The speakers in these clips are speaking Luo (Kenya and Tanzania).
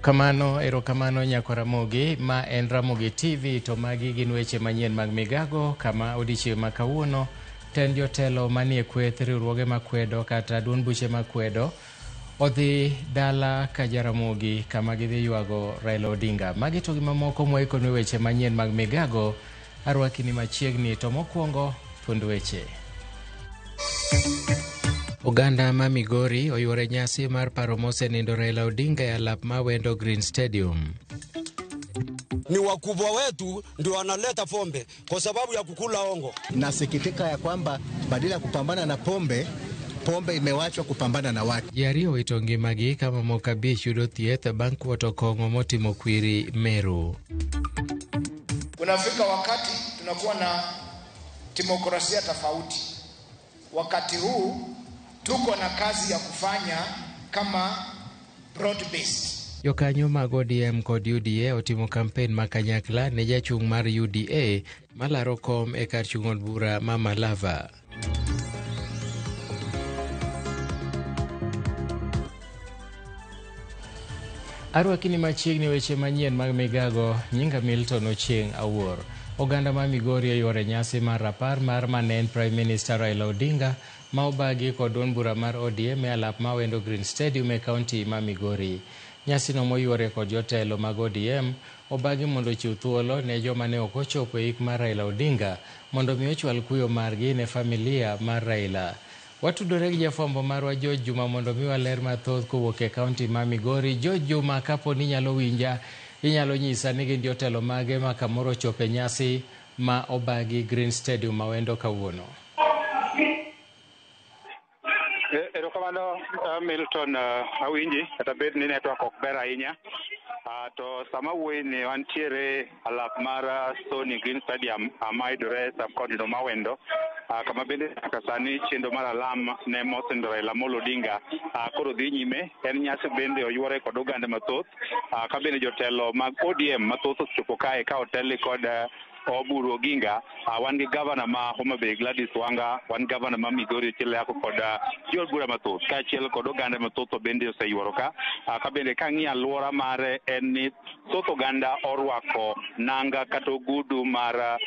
Kamano, erokamano nyako Ramogi, ma en Ramogi TV to magi gin weche manyien mag migago kama odiechieng' ma kawuono ten jotelo manie kweth riwruoge makwedo kata duond buche makwedo odhi dala ka Jaramogi kama gidhi ywago Raila Odinga. Magi to gi mamoko mwaikonu e weche manyien mag migago arwaki ni machiegni to mokwongo thuond weche. Oganda ma Migori oyuoro nyasi mar paro mosenindo Raila Odinga e alap ma Wendo Green Stadium. Ni wakubwa wetu ndio wanaleta pombe kwa sababu ya kukula ongo. Nasikitika ya kwamba badala ya kupambana na pombe, pombe imewachwa kupambana na watu. Ji ariyo owito ngimagi ka mamoko abich yudo thieth bang' kuoto kong'o motimo kwiri Meru. Unafika wakati tunakuwa na demokrasia tofauti. Wakati huu tuko na kazi ya kufanya kama broad based. Jokanyo mag ODM kod UDA otimo kampen ma kanyakla ne jachung' mar UDA malaro kom e kar chung' od bura ma Malava. Arwaki ni machiegni weche manyien mag migago, nyinga Milton Ochieng' Awuor. Oganda ma Migori oyuoro nyasi mar rapar mar mane en Prime Minister Raila Odinga ma obagi kod duond bura mar ODM e alap ma Wendo Green Stadium e kaunti ma Migori. Nyasino moyuore kod jotelo mag ODM obagi mondo ochiw thuolo ne joma ne ok ochopo e ik mar Raila Odinga mondo mi ochwal kuyo margi ne familia mar Raila. Watudore gi jafwambo marwa George Juma mondo miwa ler mathoth kowuok e kaunti ma Migori. George Juma, kapo ni inyalo winja, inyalo nyisa ni gin jotelo mage ma kamoro ochopo e nyasi ma obagi Green Stadium ma Wendo kawuono. Erokamano Milton, awinji kata bed ni network ok ber ahinya. To sama wuoyi ni wantiere alap mar Sony Green Stadium ma yudore sub county no ma Wendo, kama bende nyaka sani chenro mar alam ne mosenindo Raila Amolo Odinga koro dhi nyime. En nyasi bende oyuore kod oganda mathoth, ka bende jotelo mag ODM mathoth osechopo kae ka otelni kod Oburu Oginga. Wan gi gavana ma Homa Bay Gladys Wanga, wan gavana ma Migori Ochieng Ayako kod jood bura mathoth kaachiel kod oganda mathoth bende oseyuoro ka. Ka bende kang'iyo alwora mare en ni thoth oganda orwako nanga kata ogudu mar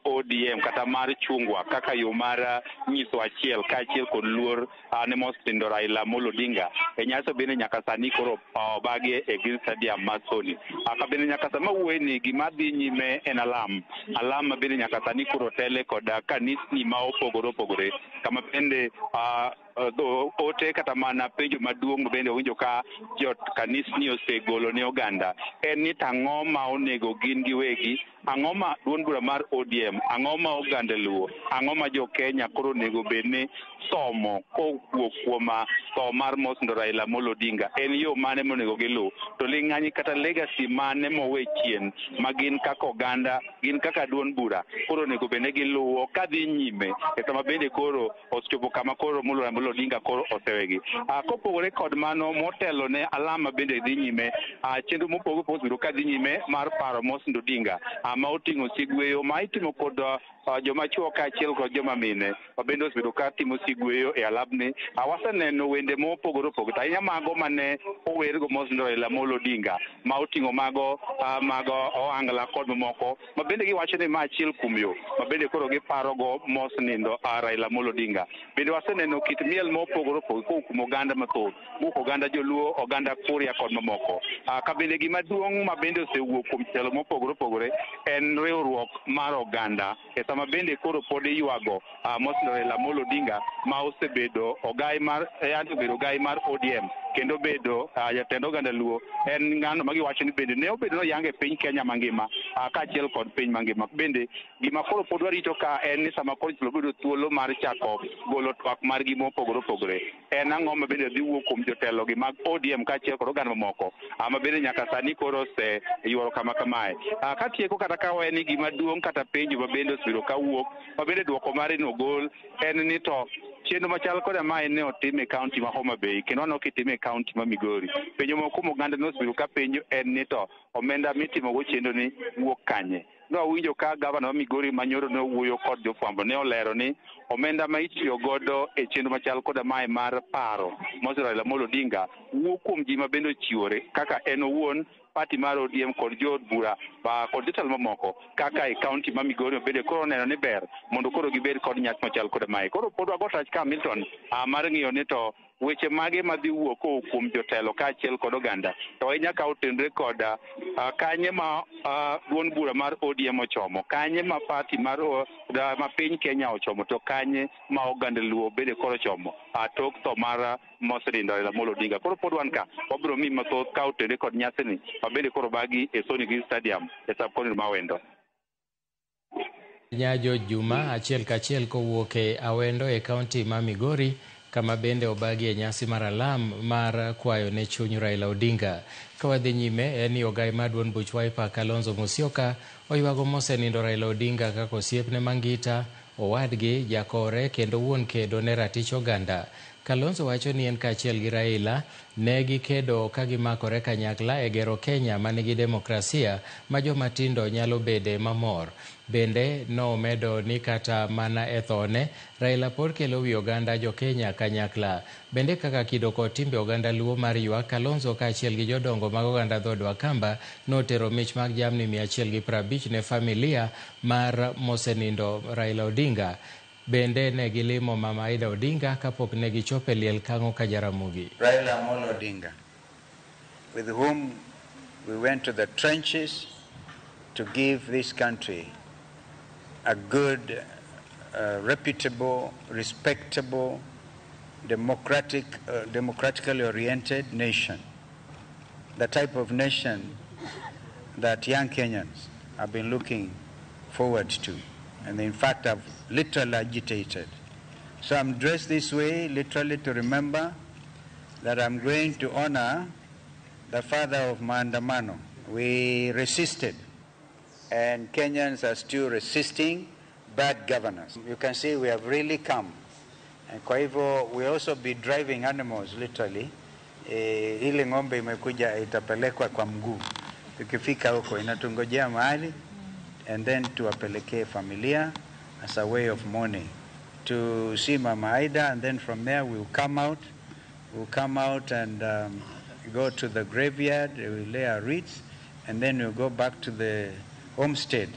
ODM kata mar chungwa kaka yo mar nyiso achiel kaachiel kod luor ne mosenindo Raila Amolo Odinga. E nyasi bende nyaka sani koro obagi e Green Stadium ma Sony. Ka bende nyaka sama wuoye ni gima dhi nyime en alam. Alam ma bende nyaka sani koro tele kod kanisni ma opogore opogore kama bende ote kata mana penjo maduong' bende owinjo ka jot kanisni osegolo ne oganda en ni tang'o ma onego gin giwegi, ang'o ma duond bura mar ODM, ang'o ma oganda Luo, ang'o ma jo Kenya koro onego bed ni somo kowuok kuom tho mar mosenindo Raila Amolo Odinga, en yo mane monego giluw, to ling'anyi kata legacy mane mowe chien ma gin kaka oganda, gin kaka duond bura koro onego bed ni giluwo kadhi nyime e sama bende koro osechopo kama koro Raila Amolo Odinga koro osewegi. Kopogore kod mano, motelo ne alama bende dhi nyime, chenro mopogore opogore osebedo kadhi nyime mar paro mosenindo Odinga, ma oting'o sigweyo ma itimo kod joma chuo kaachiel kod joma mine ma bende osebedo ka timo sigweyo e alabni. Waseneno wende mopogore opogore to ahinya mago mane owergo mosenindo Raila Amolo Odinga ma oting'o mago mago ohangla kod mamoko ma bende giwacho ni ma achiel kuom yo ma bende koro giparogo mosenindo Raila Amolo Odinga. Bende waseneno kit miel mopogore opogore kowuok kuom oganda mathoth, mowuok oganda Joluo, oganda Kuria kod mamoko. Ka bende gima duong' ma bende osewuok kuom jotelo mopogore opogore en riwruok mar oganda e sama bende koro pod iywago mosenindo Raila Amolo Odinga ma osebedo ogai mar obedo ogai mar ODM kendo bedo jatend oganda Luo. En ng'ano ma giwacho ni bende ne obedo noyange e piny Kenya mangima kaachiel kod piny mangima. Bende gima koro pod warito ka en ni sama koro jotelo bedo thuolo mar chako golo twak margi mopogore opogore, en ang'o ma bende dhi wuok kuom jotelo gi mag ODM kaachiel kod oganda mamoko ma bende nyaka sani koro oseyuoro kama kamae. Katieko kata ka wawe ni gima duong' kata penjo ma bende osebedo kawuok ma bende duoko mare nogol en ni to chenro machal koda mae ne otim e kaunti ma Homa Bay kendo waneno kitime e kaunti ma Migori. Penjo moko kuom oganda nosebedo ka penjo en ni to omenda mitimogo chenro ni wuok kanye. No awinjo ka gavana ma Migori manyoro ne owuoyo kod jofwambo, ne olero ni omenda ma itiyo godo e chenro machal koda mae mar paro Moses Raila Amolo Odinga wuok kuom ji ma bende ochiwore kaka en owuon, party mar ODM kod jood bura kod jotelo mamoko kaka e kaunti ma Migori bende koro neno ni ber mondo koro gibed kod nyasi machal koda mae. Koro pod wago tach ka Milton mar ng'iyo ni to weche mage madhi wuok kowuok kuom jotelo kaachiel kod oganda, to ahinya ka otenore kod kanye ma duond bura mar ODM ochomo, kanye ma party mar ma piny Kenya ochomo, to kanye ma oganda Luo bende koro ochomo tok tho mar mosenindo Raila Amolo Odinga. Koro pod wan ka wabiro miyi mathoth ka otenore kod nyasini ma bende koro bagi e Sony Green Stadium e sub county ma Awendo. Nyajo Juma achiel kachiel kowuok e Awendo e kaunti ma Migori, kama bende obagi e nyasi mar alam mar kwayo ne chuny Raila Odinga. Ka wadhi nyime en ni ogai mar duond buch Wiper Kalonzo Musyoka oywago mosenindo Raila Odinga kaka osiepne mangita, owadgi, jakore kendo wuon kedo ne ratich oganda. Kalonzo wacho ni en kaachiel gi Raila ne gikedo ka gimakore kanyakla e gero Kenya manigi demokrasia ma joma tindo nyalo bede mamor. Bende nomedo ni kata mana e thone, Raila pod kelo wi oganda jo Kenya kanyakla. Bende kaka kido kod timbe oganda Luo mar ywak, Kalonzo kaachiel gi jodongo mag oganda dhood Wakamba notero mich mag jamni 150 ne familia mar mosenindo Raila Odinga. Bende ne gilimo Mama Aida Odinga kapok ne gichopo e liel Kang'o ka Jaramogi. Raila Amolo Odinga, with whom we went to the trenches to give this country a good, reputable, respectable, democratically oriented nation. The type of nation that young Kenyans have been looking forward to. And in fact, I've literally agitated. So I'm dressed this way, literally to remember that I'm going to honor the father of Maandamano. We resisted, and Kenyans are still resisting bad governance. You can see we have really come. And kwa hivyo, we also be driving animals, literally. Ile ng'ombe imekuja itapelekwa kwa mguu. Tukifika huko inatungojea mahali, and then tuwapelekee familia as a way of mourning. To see Mama Aida, and then from there we'll come out. We'll come out and go to the graveyard, we'll lay our wreaths, and then we'll go back to the homestead.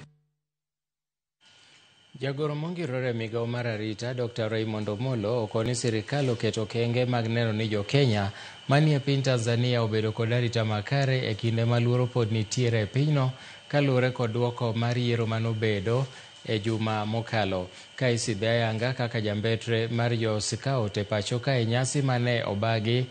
Jagoro mongirore migao mar arita Dr. Raymond Omolo okoni sirikal oketo okenge mag neno ni jo-Kenya manie piny Tanzania obedo kod arita makare e kinde ma luoro pod nitiere e pinyno kaluwore kod duoko mar yiero manobedo e juma mokalo. Ka isidhe ayanga kaka jambetre mar jo scout e pacho ka e nyasi mane obagi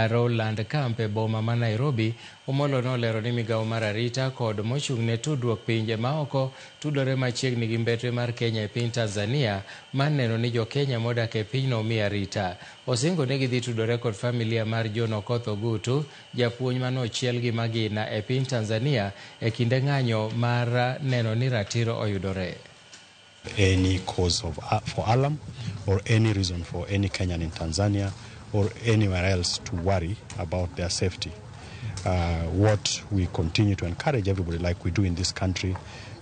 Rowland Camp e boma ma Nairobi, Omolo nolero ni migao mar arita kod mochung' ne tudruok pinje maoko tudore machiegni gi mbetre mar Kenya e piny Tanzania mar neno ni jo-Kenya modak e pinyno omi arita. Osingo ni gidhi tudore kod familia mar John Okoth Ogutu, japuonj manochiel gi magina e piny Tanzania e kinde ng'anyo mar neno ni ratiro oyudore. Any cause for alarm or any reason for any Kenyan in Tanzania or anywhere else to worry about their safety. What we continue to encourage everybody, like we do in this country,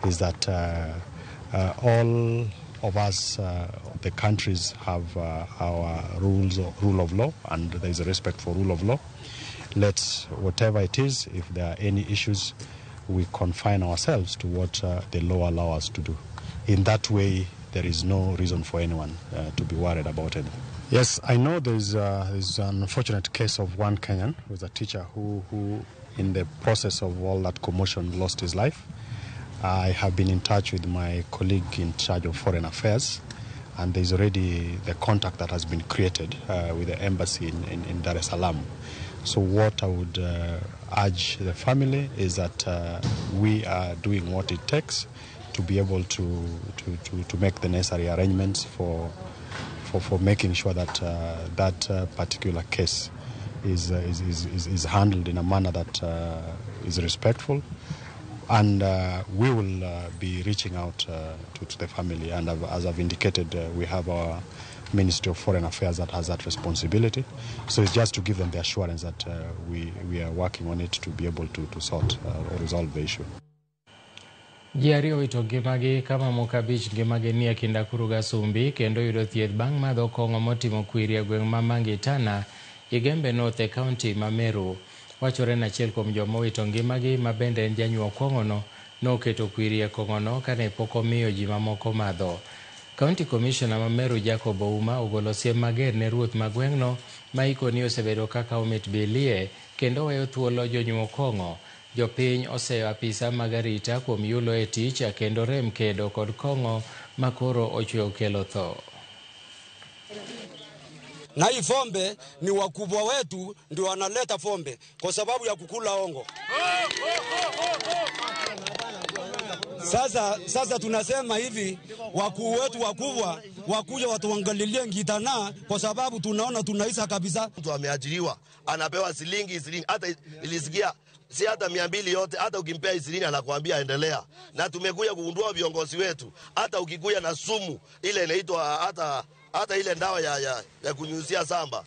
is that all of us, the countries have our rules, rule of law, and there is a respect for rule of law. Let's, whatever it is, if there are any issues, we confine ourselves to what the law allows us to do. In that way, there is no reason for anyone to be worried about anything. Yes, I know there's an unfortunate case of one Kenyan who was a teacher who, in the process of all that commotion, lost his life. I have been in touch with my colleague in charge of foreign affairs, and there's already the contact that has been created with the embassy in Dar es Salaam. So what I would urge the family is that we are doing what it takes to be able to make the necessary arrangements for making sure that that particular case is handled in a manner that is respectful. And we will be reaching out to the family. And as I've indicated, we have our Ministry of Foreign Affairs that has that responsibility. So it's just to give them the assurance that we are working on it to be able to sort or resolve the issue. Ji ariyo owito ngimagi ka mamoko abich ngimagi nie kind akuru gi Asumbi kendo yudo thieth bang' madho kong'o motimo kwiri e gweng' ma Mangitana, Igembe North e kaunti ma Meru. Wachore ni achiel kuom joma owito ngimagi ma bende en janyuok kong'ono noketo kwiri e kong'ono kane pok omiyo ji mamoko madho. County Commissioner ma Meru Jacob Ouma ogolo siem mager ne ruoth ma gweng'no ma ikoni osebedo kaka omit bilie kendo weyo thuolo jonyuok kong'o. Jopiny oseyo apisa mag arita kuom yulo e tich kendo rem kedo kod kong'o ma koro ochwe kelo tho. Na hii fombe ni wakubwa wetu ndio wanaleta fombe kwa sababu ya kukula ongo. Sasa tunasema hivi, wakuu wetu wakubwa wakuja watuangalilie Ngitana kwa sababu tunaona tunaisa kabisa. Mtu ameajiriwa anapewa shilingi 20, hata ilisikia si hata 200 yote, hata ukimpea 20 anakuambia endelea. Na tumekuja kugundua viongozi wetu, hata ukikuja na sumu ile inaitwa hata ile dawa ya kunyunyizia samba,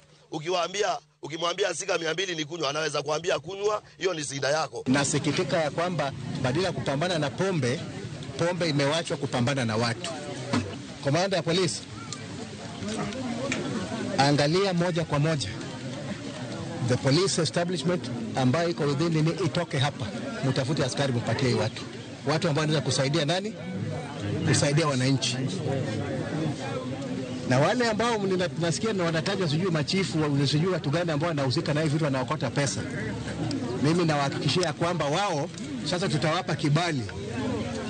ukimwambia sika 200 ni kunywa, anaweza kuambia kunywa, hiyo ni shida yako. Nasikitika ya kwamba badala ya kupambana na pombe, pombe imewachwa kupambana na watu. Komanda ya polisi, angalia moja kwa moja the police establishment ambayo iko within nini itoke hapa, mtafute askari mpatie watu ambao wanaweza kusaidia nani, kusaidia wananchi. Na wale ambao nasikia na wanatajwa sijui machifu, sijui watu gani ambao wanahusika na hivi vitu wanaokota pesa, mimi nawahakikishia kwamba wao sasa tutawapa kibali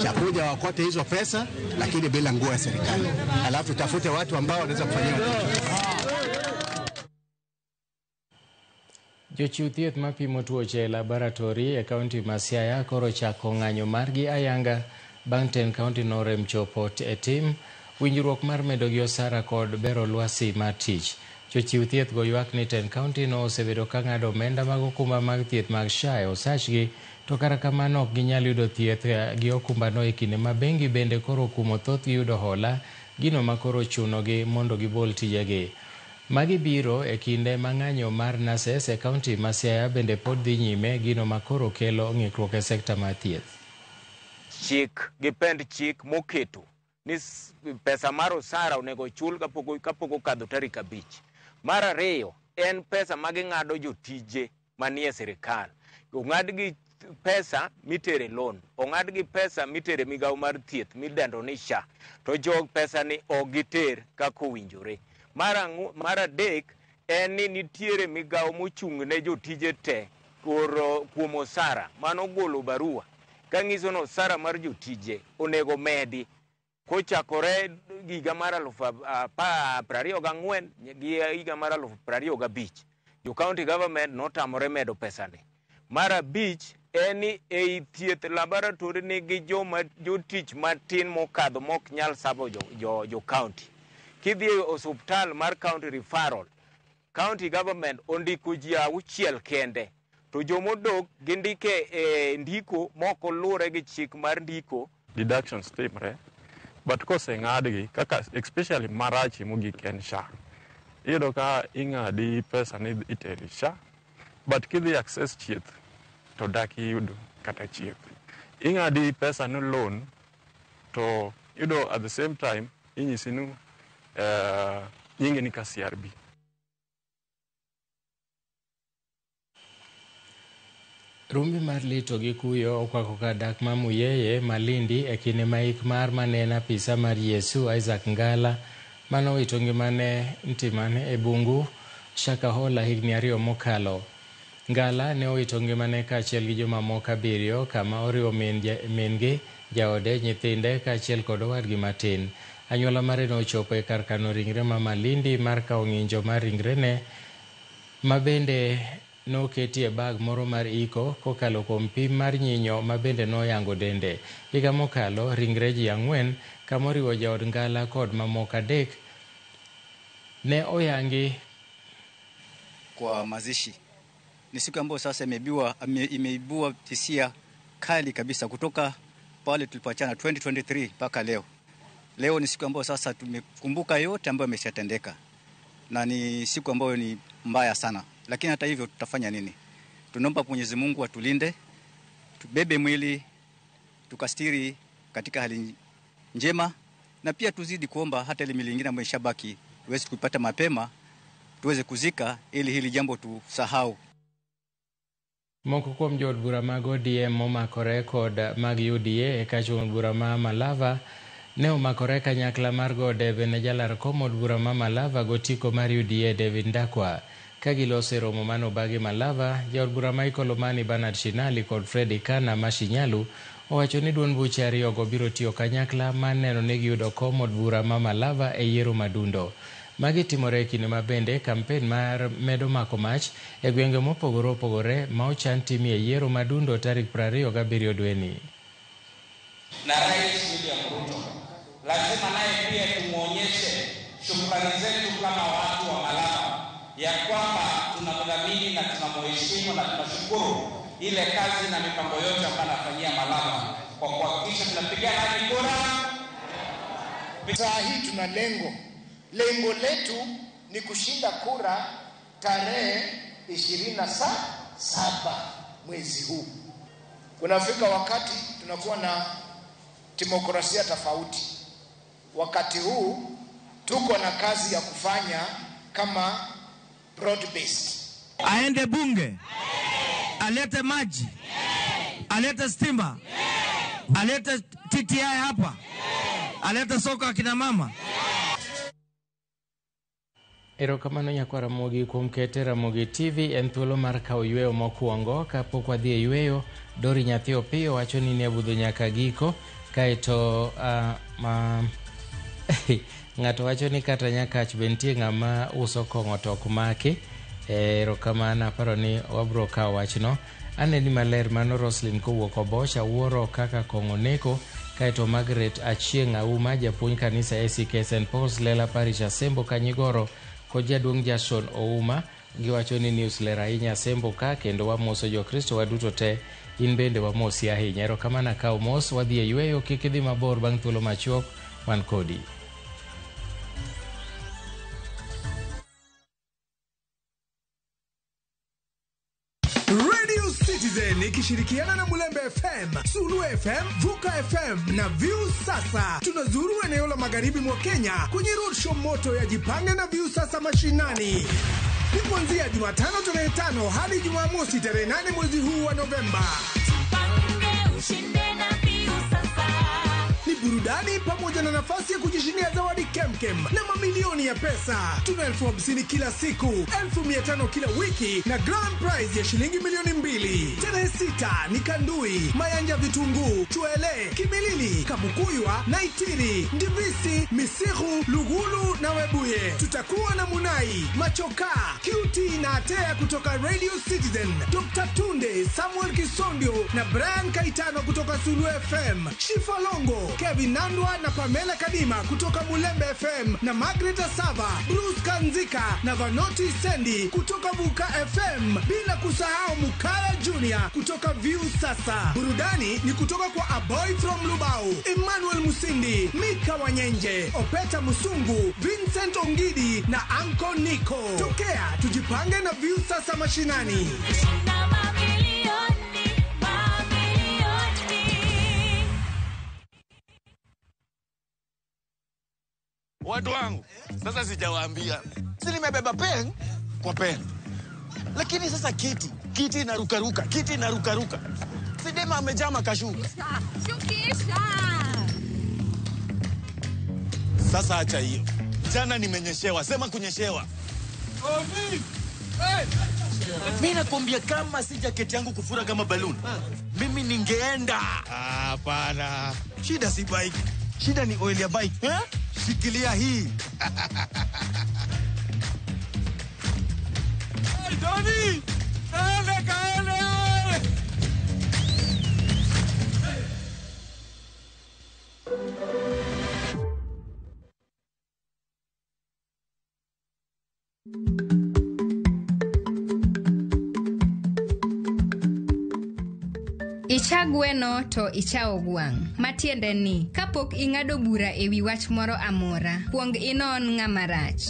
cha kuja wakote hizo pesa, lakini bila nguo ya serikali. Alafu tutafute watu ambao wanaweza kufanyia kitu. Jochiw thieth mapimo tuoche e laboratori e kaunti ma Siaya koro chako ng'anyo margi ayanga bang' tend kaunti norem chopo e tim winjruok mar medo gi osara kod bero lwasi mar tich. Jochiw thieth go ywak ni tend kaunti no osebedo ka ng'ado omenda mag okumba mag thieth mag SHA e osachgi, to kata kamano ok ginyal yudo thieth gi okumbano e kinde ma bengi bende koro okumo thothgi yudo hola, gino ma koro chunogi mondo gibol tijegi. Magi biro e kinde ma ng'anyo mar nurses e kaunti ma Siaya bende pod dhi nyime, gino ma koro kelo ng'ikruok e sekta mar thieth. Chik gi pend chik moketo ni pesa mar osara onego chul kapok okadho tarik 5. Mar ariyo en pesa ma ging'ado jotije manie sirikal. Ong'ad gi pesa mitere loan, ong'ad gi pesa mitere migawo mar thieth midendo ni SHA, to jog pesa ni ok giter kaka owinjore. Mar adek en ni nitiere migawo mochung' ne jotije te kuom osara mano golo barua kang'iso ni osara mar jotije onego medi kochakore higa mar 2024 gi higa mar 2025. Jo county government notamore medo pesani. Mar abich en ni ei thieth laboratory nigi jotich matin mokadho mok nyal sabo jo county. Kidhi e osuptal mar county referral, county government ondiko ji 6 kende, to jomodok gindike e ndiko moko luwore gi chik mar ndiko. Deductions timre, but koseng'adgi kaka especially marachi mogik en SHA, iyudo ka ing'adi pesa ni iteri SHA, but kidhi access chieth to dak iyudo kata chieth. Ing'adi pesa ni loan to yudo at the same time inyisi ni nyingi ni ka CRB. Rumbi mar lito gi kuyo okwako kar dak ma Muyeye, Malindi e kinde ma ik mar mane en apisa mar Yesu Isaac Ngala manowito ngimane Ntimane e bungu Shakahola higni 2 mokalo. Ngala ne owito ngimane kaachiel gi jomamoko 7 kama oriwo min-gi, jaode, nyithinde kaachiel kod owadgi matin. Anyuola mare nochopo e kar kano ringre ma Malindi mar kawo ng'injo mar ringrene ma bende noketi e bag moro mar iko kokalo kuom pim mar nyinyo ma bende noyango dende. Higa mokalo ringre ji 4 kamoriwo jaod Ngala kod mamoko 3 ne oyangi kwa mazishi. Ni siku ambayo sasa imeibua hisia kali kabisa kutoka pale tulipoachana 2023 mpaka leo. Leo ni siku ambayo sasa tumekumbuka yote ambayo yameshatendeka, na ni siku ambayo ni mbaya sana. Lakini hata hivyo tutafanya nini? Tunaomba Mwenyezi Mungu atulinde, tubebe mwili, tukastiri katika hali njema, na pia tuzidi kuomba hata ile miili ingine ambayo ishabaki iweze kuipata mapema tuweze kuzika ili hili jambo tusahau. Moko kuom jood bura mag ODM momakore kod mag UDA e kacho od bura ma Malava ne omakore kanyakla mar go debe ne jalar kom od bura ma Malava gotiko mar UDA David Ndakwa. Ka giloso e romo mane obagi Malava, jaod bura Michael Omani, Bernard Shinali kod Freddy Kana ma Shinyalu owacho ni duond buche ariyogo biro tiyo kanyakla mar neno ni giyudo kom od bura ma Malava e yiero madundo. Magi timore e kinde ma bende kampen mar medo mako mach e gwenge mopogore opogore ma ochan timie yiero madundo tarik 27 dweni. Na Rais William Ruto lazima naye pia tumuonyeshe shukrani zetu kama watu wa Malava ya kwamba tunamdhamini na tunamheshimu na tunashukuru ile kazi na mipango yote ambayo anafanyia Malava kwa kuhakikisha tunapiga nani kura. Saa hii tuna lengo. Lengo letu ni kushinda kura tarehe 27 mwezi huu. Kunafika wakati tunakuwa na demokrasia tofauti. Wakati huu tuko na kazi ya kufanya kama broad based. Aende bunge, alete maji, alete stima, alete TTI hapa, alete soko akina mama. Erokamano nyakwa Ramogi kuom kete Ramogi TV en thuolo mar kawo yweyo mokwongo. Kapok wadhi e yweyo, Dori nyathi Opiyo wacho ni ne budho nyaka giko. Kaeto ng'ato wacho ni kata Nyakach be nitie ng'ama uso kong'o to ok maki. Erokamano, aparo ni wabro kawo wachno. Aneni maler mano Roslyn kowuok Oboch, awuoro kaka kong'o neko. Kaeto Margaret Achieng' Auma, japuonj kanisa ACK St Paul's Lela Parish Asembo Kanyigoro kod jaduong' Jason Ouma giwacho ni news ler ahinya Asembo ka, kendo wamoso jokristo waduto te, in bende wamosi ahinya. Erokamano akawo mos, wadhi e yweyo, kik idhi mabor, bang' thuolo machuok wan kodi. Radio Citizen ikishirikiana na Mulembe FM, Sulu FM, Vuka FM na View Sasa. Tunazuru eneo la magharibi mwa Kenya kwenye roadshow moto ya Jipange na View Sasa mashinani. Ni kuanzia Jumatano tarehe 5 hadi Jumamosi tarehe 8 mwezi huu wa Novemba. Jipange ushinde na View Sasa. Ni burudani pamoja na nafasi ya kujishindia zawadi kemkem na mamilioni ya pesa. Tuna 50,000 kila siku, 500,000 kila wiki na grand prize ya shilingi 2,000,000. Tarehe 6 ni Kandui, Mayanja Vitunguu, Chwele, Kimilili, Kamukuywa, Naitiri, Ndivisi, Misihu, Lugulu na Webuye. Tutakuwa na Munai, Machoka, QT na Atea kutoka Radio Citizen, Dr. Tunde, Samuel Kisondio na Brian Kaitano kutoka Sulu FM, Shifalongo, Kevin Nandwa na Pamela Kadima kutoka Mulembe FM na Margaret Asava, Bruce Kanzika na Vanoti Sendi kutoka Vuka FM, bila kusahau Mukaya Junior kutoka View Sasa. Burudani ni kutoka kwa A Boy from Lubao, Emmanuel Musindi, Mika Wanyenje, Opeta Musungu, Vincent Ongidi na Anko Nico. Tokea tujipange na View Sasa mashinani. Watu wangu, sasa sijawaambia. Si nimebeba pen kwa pen. Lakini sasa kiti inarukaruka, kiti inarukaruka. Sidema amejaa makashuka. Shukisha. Sasa acha hiyo. Jana nimenyeshewa, sema kunyeshewa. Ovi. Hey. Mimi nakwambia kama si jaketi yangu kufura kama balloon, mimi ningeenda. Hapana. Shida si bike. Shida ni oil ya bike. Eh? Shikilia hii. Hey, Tony! Kaele, kaele! Icha gweno to ichawo gwang'. Matiende ni, kapok ing'ado bura e wi wach moro amora, kuong inon ng'ama rach.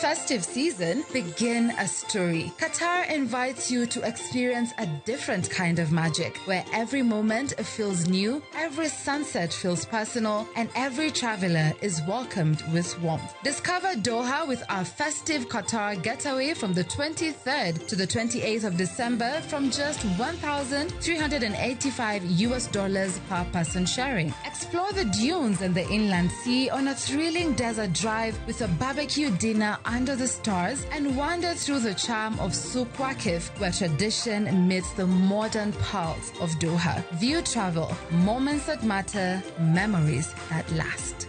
festive season, begin a story. Qatar invites you to experience a different kind of magic, where every moment feels new, every sunset feels personal, and every traveler is welcomed with warmth. Discover Doha with our festive Qatar getaway from the 23rd to the 28th of December from just $1,385 per person sharing. Explore the dunes and the inland sea on a thrilling desert drive with a barbecue dinner under the stars, and wander through the charm of Souq Waqif, where tradition meets the modern pulse of Doha. View Travel, moments that matter, memories that last.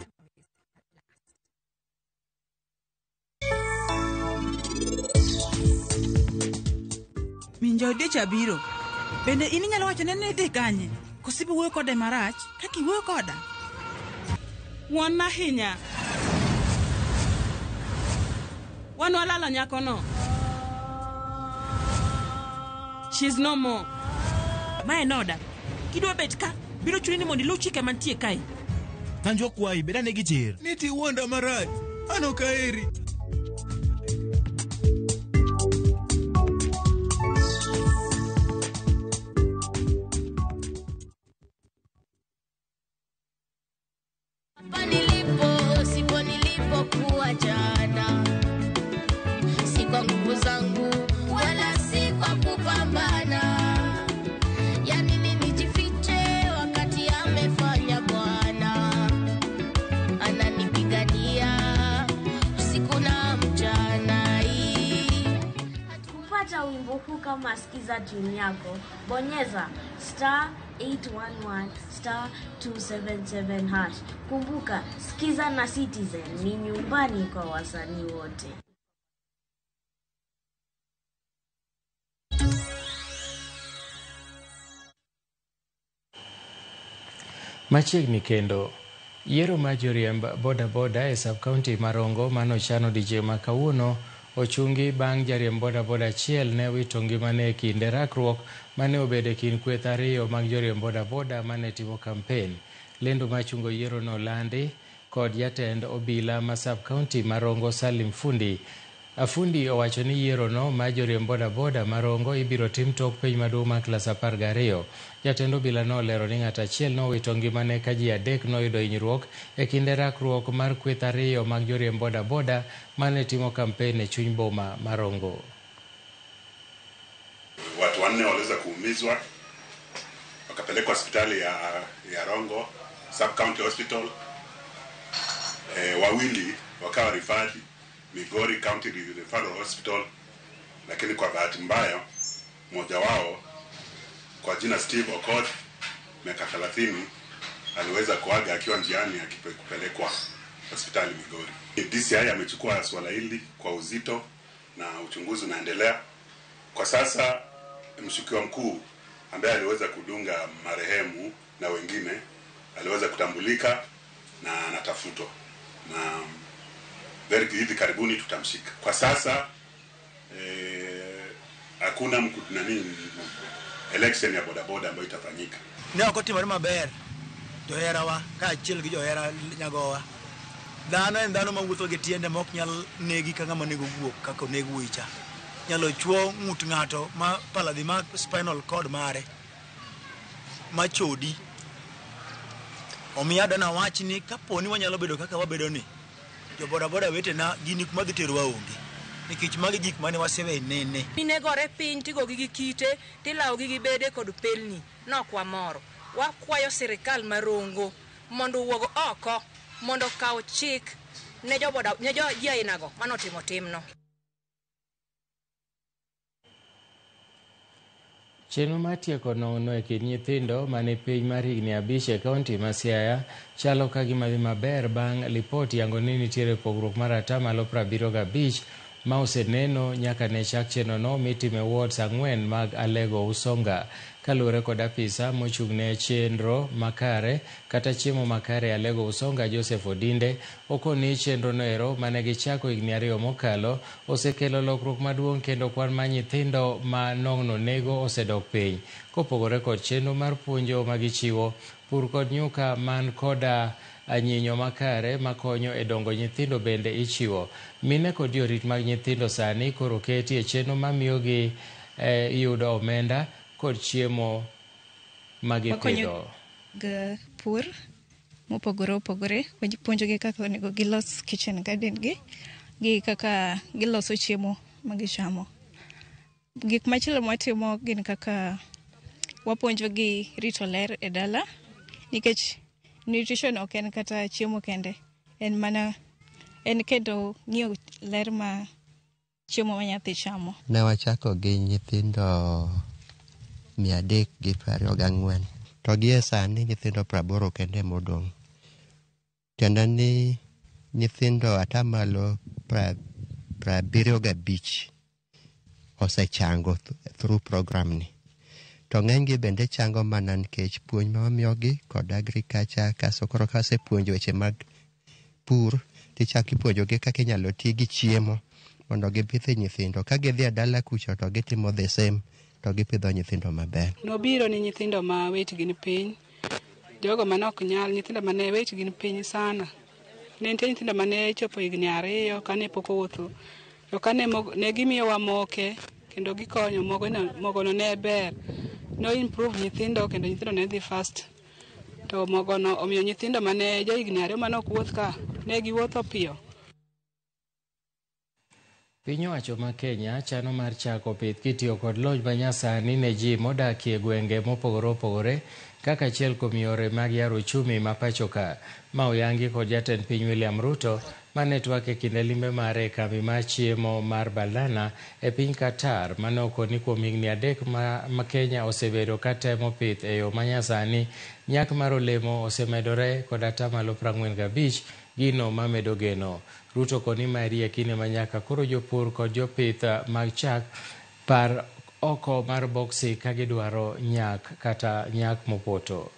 Winjo dich abiro. Bende in inyalo wacho ne ni idhi kanye? Koso ibi wuoyo kode marach kaka iwuoyo koda? Wuon ahinya. Wan walalo nyakono. She's no more. Mae en oda. Kidwa bet ka, biro chuni ni mondo iluw chike mantie kae. Tanjwa kwayi, bed ane gi chir. Niti wuonda marach. An ok aheri. Hapa nilipo sipo nilipokuwa jana, si kwa nguvu zangu wala si kwa kupambana. Yani nini nijifiche wakati amefanya Bwana, ananipigania usiku na mchana. Kupata wimbo huu kama sikiza tune yako, bonyeza star 811 star 277 hash. Kumbuka, sikiza na Citizen ni nyumbani kwa wasanii wote. Machiegni kendo, yiero mar joriemb bodaboda e sub-county ma Rongo manochano odiechieng' ma kawuono ochungi bang' jariemb bodaboda achiel ne wito ngimane e kinde rakruok mane obedo e kind kweth ariyo mag joriemb bodaboda mane timo kampen. Lendo mar chungo yiero no olandi kod jatend obila ma sub-county ma Rongo Salim Fundi. Afundi owacho ni yiero no mar joriemb bodaboda ma Rongo ibiro tim tok penj maduong' mar klas 12. Jatend obila no olero ni ng'at achiel nowito ngimane ka ji adek noyudo hinyruok e kinde rakruok mar kweth ariyo mag joriemb bodaboda mane timo kampen e chuny boma ma Rongo. Watu wanne waliweza kuumizwa wakapelekwa hospitali ya Rongo Sub County Hospital. Wawili wakawa referred Migori County Referral Hospital, lakini kwa bahati mbaya mmoja wao kwa jina Steve Okoth miaka 30 aliweza kuaga akiwa njiani akipelekwa hospitali Migori. DCI amechukua swala hili kwa uzito na uchunguzi unaendelea. Kwa sasa mshukiwa mkuu ambaye aliweza kudunga marehemu na wengine aliweza kutambulika na anatafutwa, na very hivi karibuni tutamshika. Kwa sasa hakuna election ya bodaboda ambayo itafanyika. Ne ok otimore maber joherawa kaachiel gi johera nyagowa. Dhano en dhano mawuotho gi tiende ma ok nyal negi ka ng'ama onego guok kaka oneg wuoyi cha. Nyalo chuo ng'ut ng'ato ma pala dhi ma spinal cord mare ma chodi. Omiyo adwa wach ni kaponi wanyalo bedo kaka wabedo ni, jo bodaboda wetena gini kuma dhi terowa onge. Nikech magi gik mane wasewe nene. Inegore piny tigogi gi kite, tilawogi gi bede kod pelni. Nok wamoro. Wakwayo sirikal ma Rongo mondo owuog oko mondo okaw chik ne jo boda ne jo ji ainago manotimo timno. Chenro mar tieko nong'no e kind nyithindo mane piny mar higni 5 e kaunti ma Siaya chalo ka gima dhi maber bang' lipot yango ni nitiere pogruok mar 75% ma oseneno nyaka ne chak chenrono mitime wards 4 mag Alego Usonga. Kaluwore kod apisa mochung'ne chenro makare kata chiemo makare Alego Usonga Joseph Odinde okoni chenro noero mane gichako higni 2 mokalo osekelo lokruok maduong' kendo kwan mar nyithindo ma nong'no nego osedok piny. Kopogore kod chenro mar puonjo magichiwo, pur kod nyuka man koda nyinyo makare makonyo e dongo nyithindo bende ichiwo. Mine kod jorit mag nyithindo sani koro keti e chenro mamiyogi yudo omenda kod chiemo magipidho. Wakonyo pur mopogore opogore, puonjogi kaka onego gilos kitchen garden gi kaka giloso chiemo magichamo. Gik machielo mwatimo gin kaka wapuonjogi rito ler e dala, nikech nutrition ok en kata chiemo kende, en mana en kendo ng'iyo ler ma chiemo ma nyathi chamo. Ne wachako gi nyithindo 324 to gie sani nyithindo 80 kende modong'. Tiende ni nyithindo atamalo 75 osechango through program ni. To ng'enygi bende chango mana nikech puonj ma wamiyogi kod agriculture, kaso koro kasepuonjo weche mag pur tichako ipuonjogi kaka inyalo ti gi chiemo mondo gipidh nyithindo. Ka gidhi e dala kucho to gitimo the same to gipidho nyithindo maber. Nobiro ni nyithindo ma wechgi ni piny, jogo mane ok nyal, nyithindo mane wechgi ni piny sana. Ne nitie nyithindo mane chopo higni 2 kane pok owuotho, to kane ne gimiyowa moke kendo gikonyo, mogono ne ber. No improve nyithindo kendo nyithindo ne dhi fast. To mogono omiyo nyithindo mane johigni 2 mane ok wuoth ka, ne giwuotho piyo. Piny owacho ma Kenya chano mar chako pith kitiyo kod lony manyasani ne ji modakie gwenge mopogore opogore kaka achiel kuom yore mag yaro uchumi ma pacho ka. Ma oyangi kod jatend piny William Ruto mane twak e kinde limbe mare e kambi mar chiemo mar Balana e piny Qatar mane okoni kuom higni 3 ma Kenya osebedo ka temo pith e yo manyasani. Nyak mar olemo osemedore kod 45% gino mamedo geno. Ruto koni maeri e kinde manyaka koro jopur kod jopith mag chak par oko mar boksi ka gidwaro nyak kata nyak mopoto.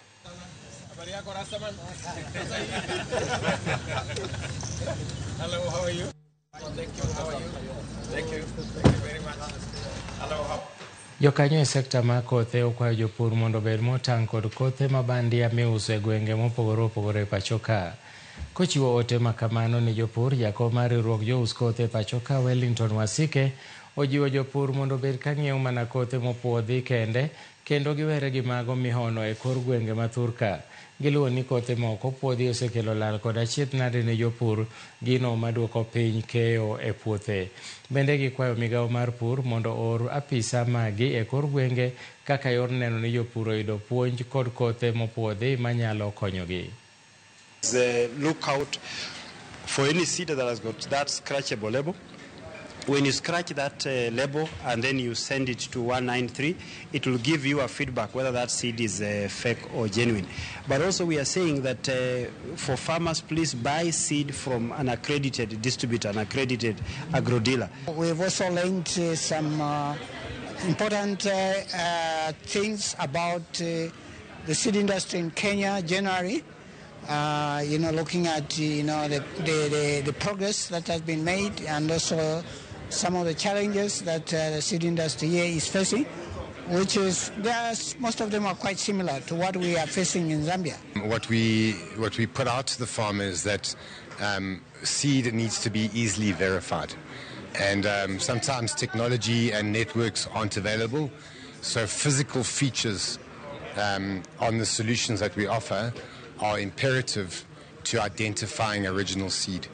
Hello, how are you? Thank you, how are you? Thank you, thank you very much. Hello, how Jokanyo e sekta mar kothe okwayo jopur mondo obed motang' kod kothe ma bandia miuso e gwenge mopogore opogore e pacho ka. Kochiwo ote makamano ne jopur, jakom mar riwruok jous kothe e pacho ka Wellington Wasike ojiwo jopur mondo obed ka ng'iewo mana kothe mopuodhi kende kendo giwere gi mago mihono e kor gwenge ma thurka. Giluwo ni kothe ma ok opuodhi osekelo lal kod achiedh nade ne jopur, gino maduoko piny keyo e puothe. Bende gikwayo migawo mar pur mondo oor apisa magi e kor gwenge kaka yor neno ni jopur oyudo puonj kod kothe mopuodhi manyalo konyogi. Look out for any seed that has got that scratchable label. When you scratch that label and then you send it to 193, it will give you a feedback whether that seed is fake or genuine. But also we are saying that for farmers, please buy seed from an accredited distributor, an accredited agro dealer. We've also learned some important things about the seed industry in Kenya generally. Looking at the progress that has been made and also some of the challenges that the seed industry here is facing, which is most of them are quite similar to what we are facing in Zambia. What we put out to the farmer is that seed needs to be easily verified, and sometimes technology and networks aren't available, so physical features on the solutions that we offer are imperative to identifying original seed.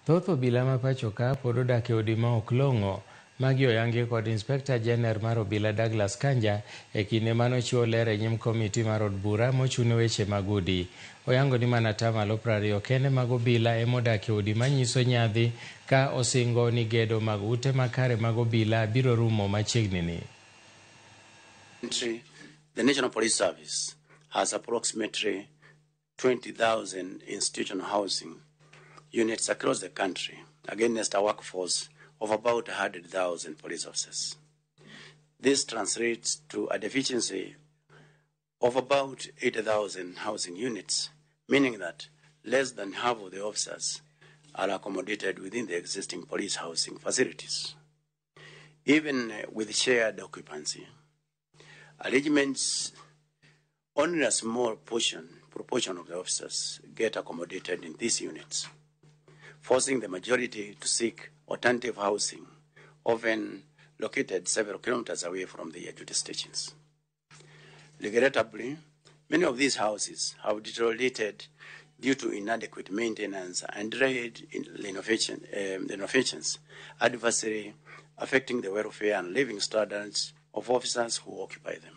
Thoth obila ma pacho ka pod odak e udi ma ok long'o. Magi oyangi kod Inspector General mar obila Douglas Kanja e kinde manochiwo ler e nyim komiti mar od bura mochung'ne weche mag udi. Oyango ni mana 20% kende mag obila emodak e udi manyiso nyadhi ka osingo ni gedo mag ute makare mag obila biro rumo machiegni ni. The National Police Service has approximately 20,000 institutional housing units across the country against a workforce of about 100,000 police officers. This translates to a deficiency of about 80,000 housing units, meaning that less than half of the officers are accommodated within the existing police housing facilities. Even with shared occupancy arrangements, only a small proportion of the officers get accommodated in these units, forcing the majority to seek alternative housing, often located several kilometers away from their duty stations. Regrettably, many of these houses have deteriorated due to inadequate maintenance and delayed renovations, adversely affecting the welfare and living standards of officers who occupy them.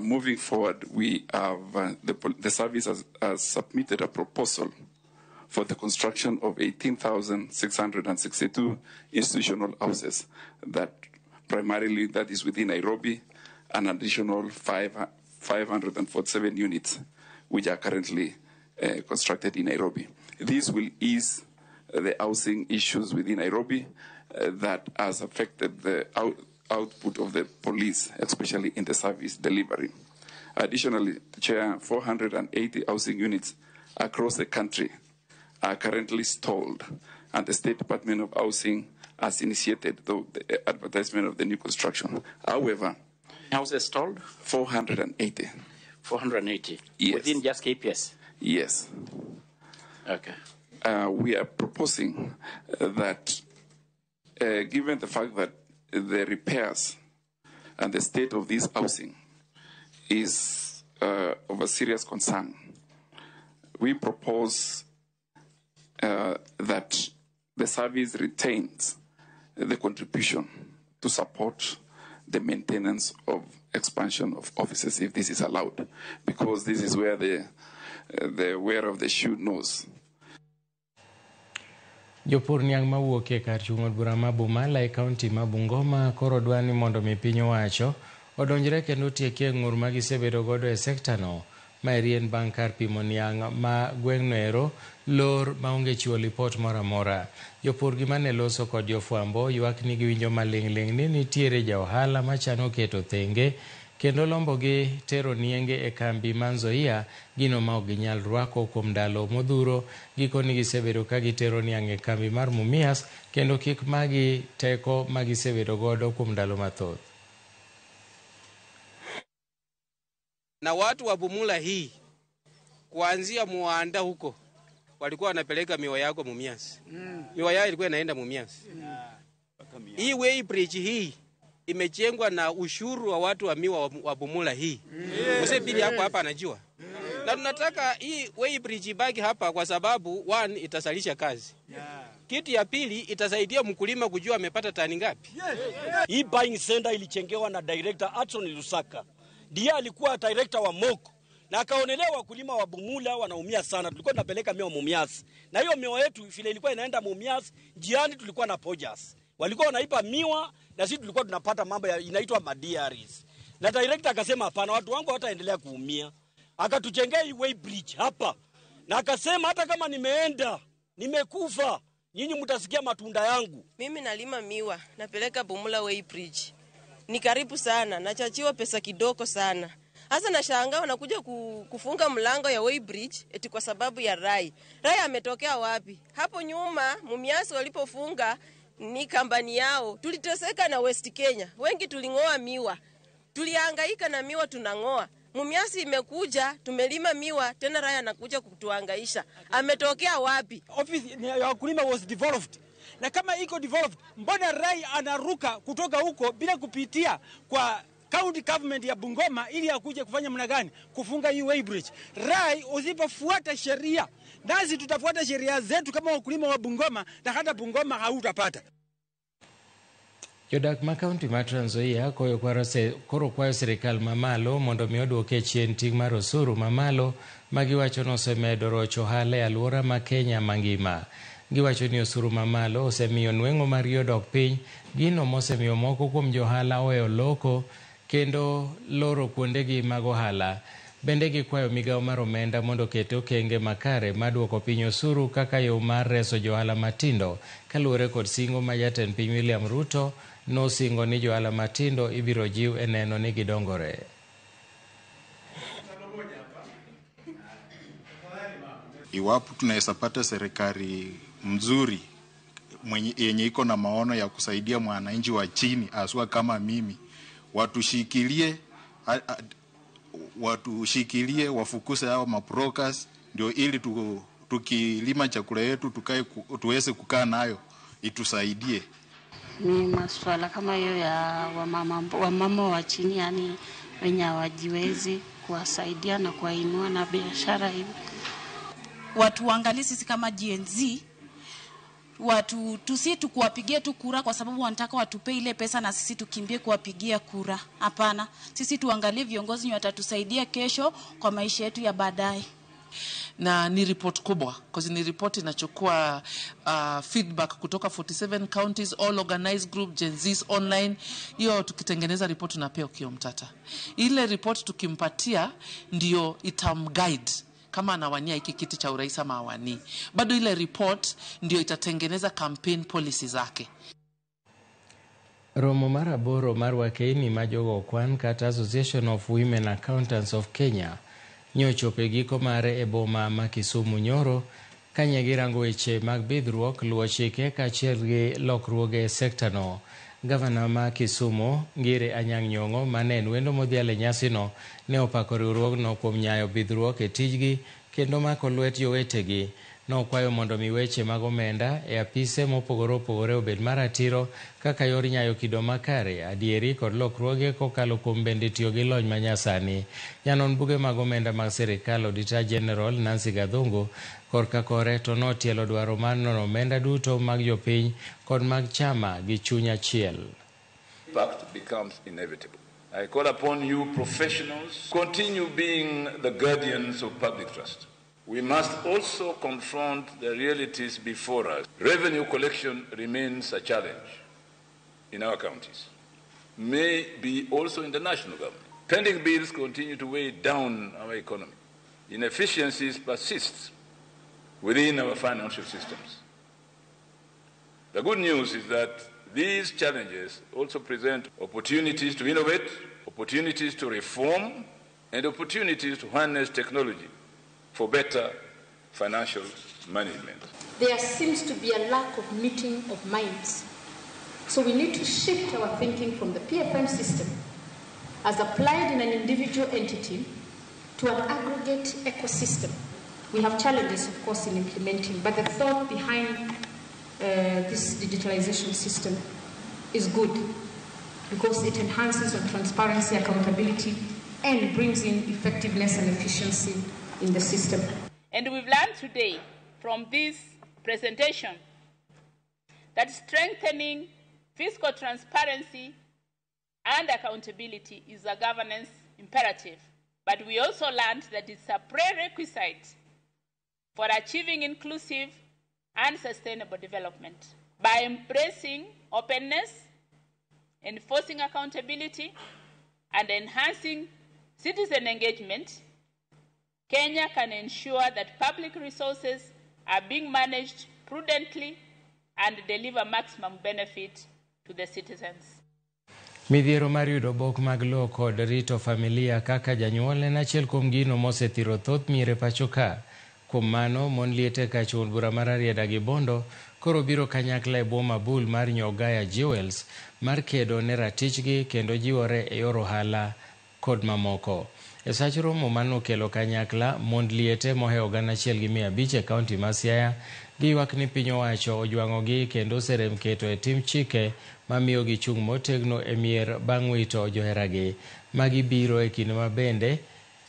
Moving forward, we have the service has submitted a proposal for the construction of 18,662 institutional houses that primarily that is within Nairobi, an additional 547 units which are currently constructed in Nairobi. This will ease the housing issues within Nairobi that has affected the output of the police, especially in the service delivery. Additionally, Chair, 480 housing units across the country are currently stalled, and the State Department of Housing has initiated the advertisement of the new construction. However, houses stalled? 480. 480? Yes. Within just KPS? Yes. Okay. We are proposing that, given the fact that the repairs and the state of this housing is of a serious concern, we propose that the service retains the contribution to support the maintenance of expansion of offices if this is allowed, because this is where the wearer of the shoe knows. Jopur niang' mawuok e kar chung' od bura ma Bumala e kaunti ma Bungoma koro dwa ni mondo mi piny owacho odonjre kendo otiekie ng'ur ma gisebedo godo e sekta no. Maeri en bang' kar pimo niang' ma gweng'no ero lor maonge chiwo lipot moro amora. Jopur gi mane loso kod jofwambo ywak ni giwinjo maling'ling' ni nitiere ja ohala machano keto thenge kendo lombo gi tero nienge e kambi ma Nzoia, gino ma ok ginyal rwako kuom ndalo modhuro. Gikoni gisebedo ka gitero niang' e kambi mar Mumias kendo kik magi teko ma gisebedo godo kuom ndalo mathoth. Na watu wa Bumula hii kuanzia Muanda huko walikuwa wanapeleka miwa yako Mumias. Miwa yao ilikuwa inaenda Mumias. Hii way bridge hii imejengwa na ushuru wa watu wa miwa wa Bumula hii. Mzee Bili hapo hapa anajua. Na tunataka hii way bridge ibaki hapa kwa sababu one, itasalisha kazi. Kitu ya pili, itasaidia mkulima kujua amepata tani ngapi. Hii buying center ilichengewa na director Atson Lusaka. Ndiye alikuwa director wa Moko. Na akaonelea wakulima wa Bumula wanaumia sana. Tulikuwa tunapeleka miwa Mumias. Na hiyo miwa yetu vile ilikuwa inaenda Mumias, njiani tulikuwa na pojas. Walikuwa wanaipa miwa na sisi tulikuwa tunapata mambo ya inaitwa madiaries. Na director akasema hapana, watu wangu hawataendelea kuumia. Akatujengea hii way bridge hapa. Na akasema hata kama nimeenda, nimekufa, nyinyi mtasikia matunda yangu. Mimi nalima miwa, napeleka Bumula way bridge. Ni karibu sana, nachachiwa pesa kidogo sana. Hasa nashangaa wanakuja kufunga mlango ya way bridge eti kwa sababu ya Rai. Rai ametokea wapi? Hapo nyuma Mumias walipofunga ni kampani yao. Tuliteseka na West Kenya. Wengi tulingoa miwa. Tulihangaika na miwa tunangoa. Mumias imekuja, tumelima miwa, tena Rai anakuja kutuhangaisha. Ametokea wapi? Office ya wakulima was devolved. Na kama iko devolved, mbona Rai anaruka kutoka huko bila kupitia kwa county government ya Bungoma ili akuje kufanya mna gani? Kufunga hii way bridge. Rai, usipofuata sheria, nasi tutafuata sheria zetu kama wakulima wa Bungoma, na hata Bungoma hautapata. Jodak ma kaunti ma Trans Nzoia koro kwayo sirikal mamalo mondo mi oduoke chien ting' mar osuru mamalo ma giwacho ni osemedo rocho ohala e alwora ma Kenya mangima. Giwacho ni osuru mamalo osemiyo nweng'o margi odok piny, gino mosemiyo moko kuom johala oweyo loko kendo loro kuondegi mag ohala. Bende gikwayo migawo mar omenda mondo oket okenge makare mar duoko piny osuru kaka yo mar reso johala matindo kaluwore kod singo ma jatend piny William Ruto Nosingo ni johala matindo ibiro jiw e neno ni gidongore. Iwapo tunaweza pata serikali mzuri yenye iko na maono ya kusaidia mwananchi wa chini, haswa kama mimi, watushikilie wafukuse hao mabrokers, ndio ili tukilima chakula yetu tuweze kukaa nayo itusaidie. Ni masuala kama hiyo ya wamama wa chini, yani wenye hawajiwezi, kuwasaidia na kuwainua na biashara hivi. Watu waangalie sisi kama Gen Z, watu tusi tukuwapigia tu kura kwa sababu wanataka watupe ile pesa na sisi tukimbie kuwapigia kura. Hapana, sisi tuangalie viongozi wenye watatusaidia kesho kwa maisha yetu ya baadaye. Na ni report kubwa, because ni report inachukua feedback kutoka 47 counties, all organized group, Gen Zs online. Hiyo tukitengeneza report tunapea Okiya Omtatah. Ile report tukimpatia ndio itamguide kama anawania hiki kiti cha urais ama hawanii. Bado ile report ndio itatengeneza campaign policy zake. Romo mar 8 mar wakeini ma jogo okwan kata Association of Women Accountants of Kenya nyochopo e giko mare e boma ma Kisumu nyoro kanye girango weche mag bidhruok, luwo chike kaachiel gi lokruoge e sekta no. Gavana ma Kisumu Ngire Anyang' Nyong'o mane en wendo modhial e nyasino ne opako riwruogno kuom nyayo bidhruok e tijgi kendo mako lwet jowetegi. Nokwayo mondo mi weche mag omenda e apise mopogore opogore obed maratiro kaka yor nyayo kido makare, adieri kod lokruoge kokalo kuom bende tiyo gi lony manyasani. Janon buge mag omenda mag sirikal Auditor General Nancy Gathungu korka kore to notielo dwaro mar nono omenda duto mag jopiny kod mag chama gi chuny achiel. Impact becomes inevitable. I call upon you professionals, continue being the guardians of public trust. We must also confront the realities before us. Revenue collection remains a challenge in our counties, may be also in the national government. Pending bills continue to weigh down our economy. Inefficiencies persist within our financial systems. The good news is that these challenges also present opportunities to innovate, opportunities to reform, and opportunities to harness technology for better financial management. There seems to be a lack of meeting of minds. So we need to shift our thinking from the PFM system as applied in an individual entity to an aggregate ecosystem. We have challenges, of course, in implementing, but the thought behind this digitalization system is good because it enhances on transparency, accountability, and brings in effectiveness and efficiency in the system. And we've learned today from this presentation that strengthening fiscal transparency and accountability is a governance imperative. But we also learned that it's a prerequisite for achieving inclusive and sustainable development. By embracing openness, enforcing accountability, and enhancing citizen engagement, Kenya can ensure that public resources are being managed prudently and deliver maximum benefit to the citizens. Midhiero mar yudo bok mag lowo kod rito familia kaka janyuol en achiel kuom gino mosethiro thoth mier e pacho ka. Kuom mano, mon liete ka chun bura mar Rarieda gi Bondo koro biro kanyakla e bwo mabul mar Nyogaya Jewels mar kedo ne ratichgi kendo jiwore e yor ohala kod mamoko. E sach romo manokelo kanyakla, mond liete mohewo 1,500 e kaunti ma Siaya giywak ni piny owacho ojwang'ogi kendo oserem keto e tim chike mamiyo gichung' motegno e mier bang' wito joheragi. Magi biro e kinde ma bende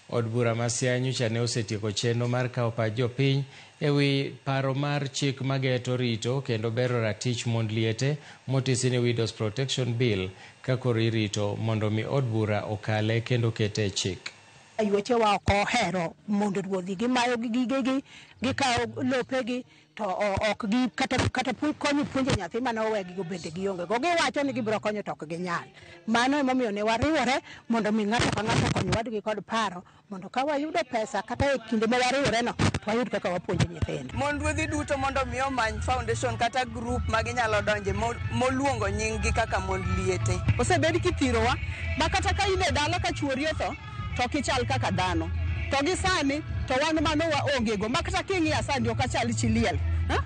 od bura ma Siaya nyocha ne osetieko chenro mar kawo pach jopiny e wi paro mar chik mageto rito kendo bero ratich mond liete motisi ni Widows Protection Bill ka koro irito mondo mi od bura okale kendo kete e chik. Yuochewa ok ohero mondo ruodhi, gimayo gigegi, gikawo lopegi to ok gi kata konyo puonjo nyathi mane owegigo bende gionge go. Giwacho ni gibiro konyo to ok ginyal. Mano emomiyo ne wariwore mondo mi ng'ato ka ng'ato okony wadgi kod paro mondo ka wayudo pesa kata e kinde ma wariworeno to wayud kaka wapuonjo nyithindo. Mond ruodhi duto mondo mi omany foundation kata group ma ginyalo donje moluongo nying-gi kaka mond liete. Osebed kithirowa ma kata ka in e dala ka chuori otho to ok ichal kaka dhano. To gi sani to wan mano waonge go. Ma kata king'iya sani ok achal chi liel,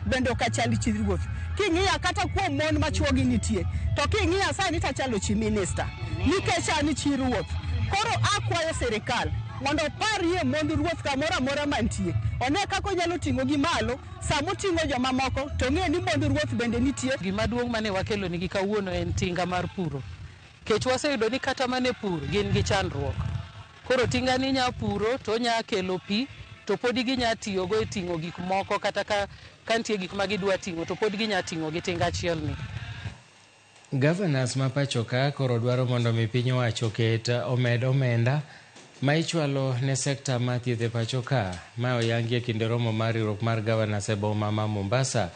bende ok achal chi ruoth. King'iya kata kuom mon ma chuogi nitie, to king'iya sani to achalo chi minista nikech an chi ruoth. Koro akwayo sirikal mondo oparie mond ruoth kamoro amora mantie. One kaka onyalo ting'o gi malo, sama oting'o jomamoko to ng'e ni mond ruoth bende nitie. Gima duong' mane wakelo nigi kawuono en tinga mar puro. Kech waseyudo ni kata mane pur gin gi chandruok. Koro tinga ni nya puro to nya kelo pi to podi ginya tiyogo e ting'o gik moko kata ka nitie gik ma gidwa ting'o to pod ginya ting'o gi tinga achiel ni. Governors ma pacho ka koro dwaro mondo mi piny owacho oket omed omenda ma ichwalo ne sekta mar thieth e pacho ka. Ma oyangi e kinde romo mar riwruok mar governors e boma ma Mombasa.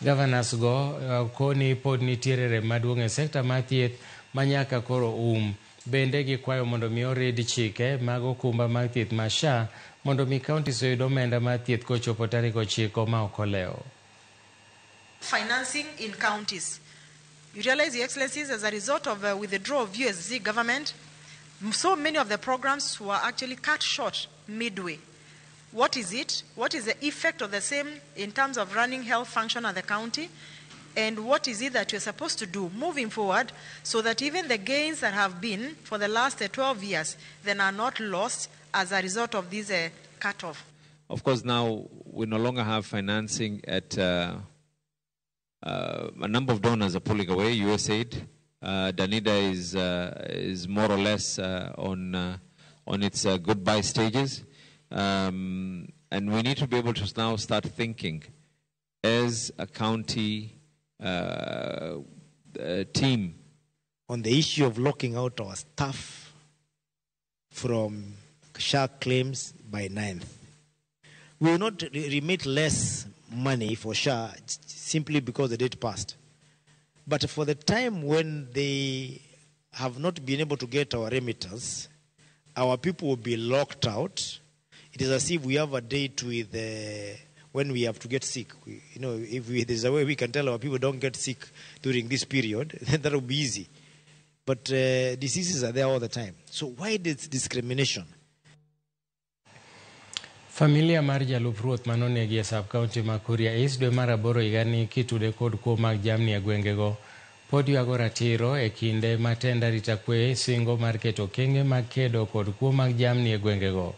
Governors go koni pod nitiere rem maduong' e sekta mar thieth ma nyaka koro um. Bende gikwayo mondo mi orid chike mag okumba mag thieth ma SHA mondo mi counties oyud omenda mar thieth kochopo tarik 9 ma ok olewo. Financing in counties. You realize, Your Excellencies, as a result of withdrawal of USZ government, so many of the programs were actually cut short midway. What is it? What is the effect of the same in terms of running health function at the county? And what is it that you're supposed to do moving forward so that even the gains that have been for the last 12 years then are not lost as a result of this cutoff? Of course, now we no longer have financing at a number of donors are pulling away. USAID, Danida is more or less on its goodbye stages. And we need to be able to now start thinking as a county team. On the issue of locking out our staff from SHA claims by 9th, we will not remit less money for SHA simply because the date passed. But for the time when they have not been able to get our remittance, our people will be locked out. It is as if we have a date with when we have to get sick. You know, if there's a way we can tell our people don't get sick during this period, then that will be easy. But diseases are there all the time. So why this discrimination? Familia mar jalup ruoth manonegi e sub-county ma Kuria East dwe mar 8 higani kitude kod kuo mag jamni e gwengego pod ywago ratiro e kinde ma tend arita kwe singo mar keto okenge mag kedo kod kuo mag jamni e gwengego.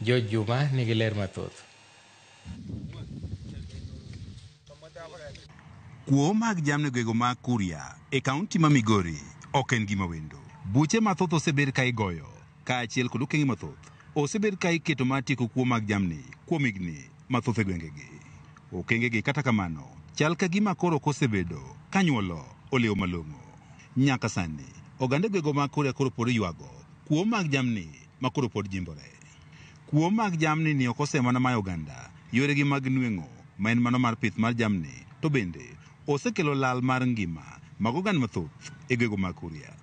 George Juma nigi ler mathoth. Kuo mag jamni e gwengego mag Kuria e kaunti ma Migori ok en gima wendo. Buche mathoth osebed ka igoyo kaachiel kod okenge mathoth osebed ka iketo mar tieko kuo mag jamni kuom higni mathoth e gwengegi. Okengegi kata kamano chal ka gima koro ok osebedo ka nyuolo olewo malong'o. Nyaka sani oganda gwengego mag Kuria koro pod ywago kuo mag jamni ma koro pod jimbore. Kuo mag jamni ni ok osemana mayo oganda yoregi mag nweng'o ma en mano mar pith mar jamni to bende osekelo lal mar ngima mag oganda mathoth e gwengego mag Kuria.